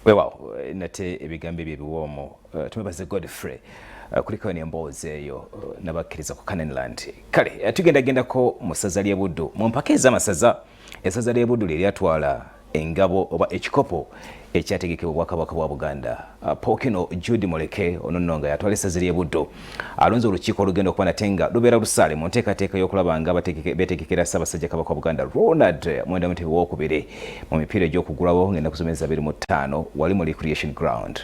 Weewaawo, nate ebigambo ebyo ebiwoomu. Tumwebaze Godfrey kuliko n'emboozi eyo n'abakkiriza ku Canaanland. Kale tugendagendako mu ssaza ly'e Buddu. Mu mpaka ez'amasaza, essaza ly'e Buddu lye lyatwala engabo oba ekikopo ekyategekebwa Obwakabaka bwa Buganda. Ppookino Jude Muleke, ono nno nga yatwala essaza ly'e Buddu, alonze olukiiko olugenda okuba nate nga lubeera lusaale mu nteekateeka y'okulaba nga beetegekera Ssaabasajja Kabaka wa Buganda Ronald Muwenda Mutebi Owookubiri mu mipiira egy'okuggulawo ng'ennaku z'omwezi 25 wali mu Recreation Ground.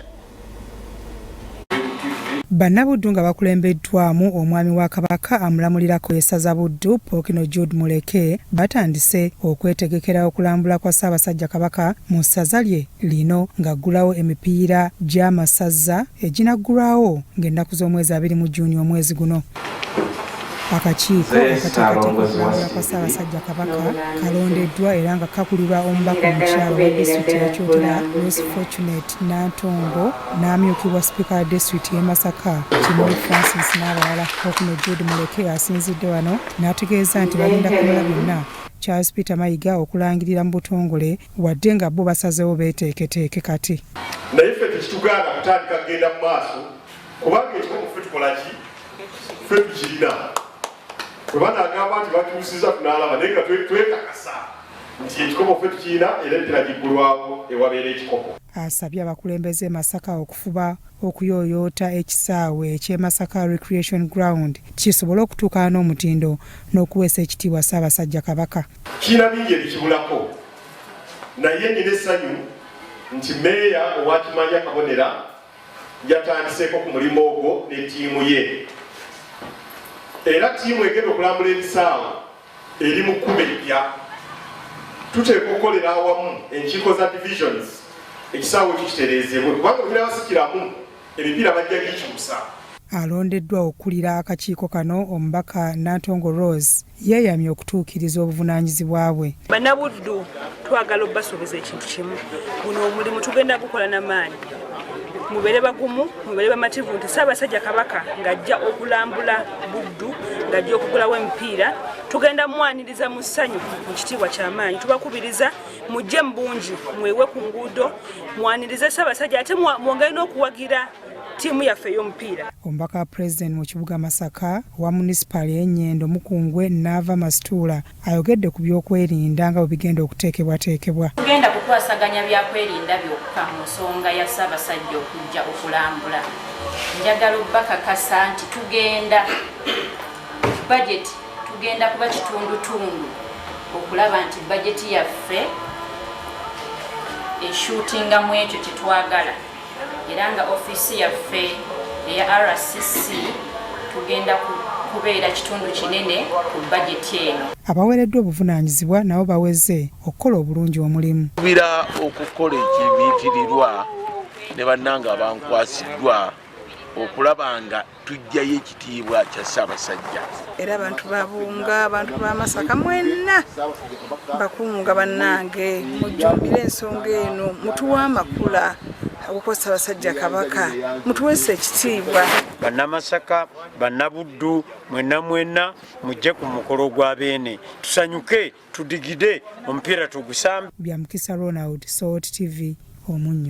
Bannabuddu nga bakulembeddwamu omwami wa Kabaka amulamulirako essaza Buddu, Ppookino Jude Muleke, batandise okwetegekera okulambula kwa Ssaabasajja Kabaka mu ssaza lye lino ng'aggulawo emipiira gy'amasaza eginaggulwawo ng'ennaku z'omwezi 20 mu June omwezi guno. Akakiiko akateekateeka okulambula kwa Ssaabasajja Kabaka kalondeddwa era nga kakulirwa omubaka omukyala owa disitulikiti y'e Kyotera, Rose Fortunate Nantongo, n'amyukibwa sipiika wa disitulikiti y'e Masaka, Kimuli Francis n'abalala. Ppookino Jude Muleke asinzidde wano n'ategeeza nti balinda kumala byonna Charles Peter Mayiga okulangirira mu butongole wadde nga bo basazeewo beeteeketeeke kati. Naye ffe tekitugaana kutandika kugenda mu maaso kubanga ekikopo ffe tukola ki? Ffe tukirina. Bwe banaagamba nti bakyusiza tunaalaba, naye nga twekakasa nti ekikopo ffe tukirina era emipiira giggulwawo ewabeera ekikopo. Asabye abakulembeze e Masaka okufuba okuyooyoota ekisaawe eky'e Masaka Recreation Ground kisobole okutuukana n'omutindo n'okuweesa ekitiibwa Ssaabasajja Kabaka. Kirina bingi ebikibulako naye nina essanyu nti Meeya owa Kimanya Kabonera yatandiseeko ku mulimu ogwo ne ttiimu ye, era ttiimu egenda okulambula ebisaawe eri mu kkubo eppya. Tuteekwa okukolera awamu enkiiko za divisions ekisaawe ekyo kitereezebwe kubanga bwe kinaaba si kiramu emipiira bajja gikyusa. Alondeddwa okukulira akakiiko kano omubaka Nantongo Rose yeeyamye okutuukiriza obuvunaanyizibwa bwe. Bannabuddu twagala obasuubiza ekintu kimu, guno omulimu tugenda gukola n'amaanyi. Mubeere bagumu, mubeere bamativu nti Ssaabasajja Kabaka ng'ajja okulambula Buddu, ng'ajja okugulawo emipiira, tugenda mwaniriza mu ssanyu, mu kitiibwa ky'amaanyi. Tubakubiriza mujje mu bungi, mwewe ku nguudo, mwanirize Ssaabasajja ate mwongere n'okuwagira ttiimu yaffe ey'omupiira. Omubaka wa Pulezidenti mu kibuga Masaka owa munisipaali ey'e Nyendo, Mukungwe Naava Masituula ayogedde ku by'okwerinda nga bwe bigenda okuteekebwateekebwa. Tugenda kukwasaganya byakwerinda byokka mu nsonga ya Ssaabasajja okujja okulambula. Njagala obbakakasa nti tugenda bajeti tugenda kuba kitundutundu okulaba nti bajeti yaffe eshuutinga mu ekyo kye twagala era nga ofiisi yaffe eya RCC tugenda kubeera kitundu kinene ku bajeti eno. Abaweereddwa obuvunaanyizibwa nabo baweze okukola obulungi omulimu. Kubira okukola ekibiyitirirwa ne bannange abankwasiddwa okulaba nga tujjayo ekitiibwa kya Ssaabasajja. Era abantu ba Bunga, abantu ba Masaka mwenna bakunga bannange, mujjumbire ensonga eno, mutuwe amakula agokuwa Ssaabasajja Kabaka, mutuweese ekitiibwa. Bannamasaka, Bannabuddu mwenna mwenna mujje ku mukolo gwa Beene tusanyuke, tudigide omupiira tugusambe. Bya Mukisa Ronald, Salt TV, Omunnyo.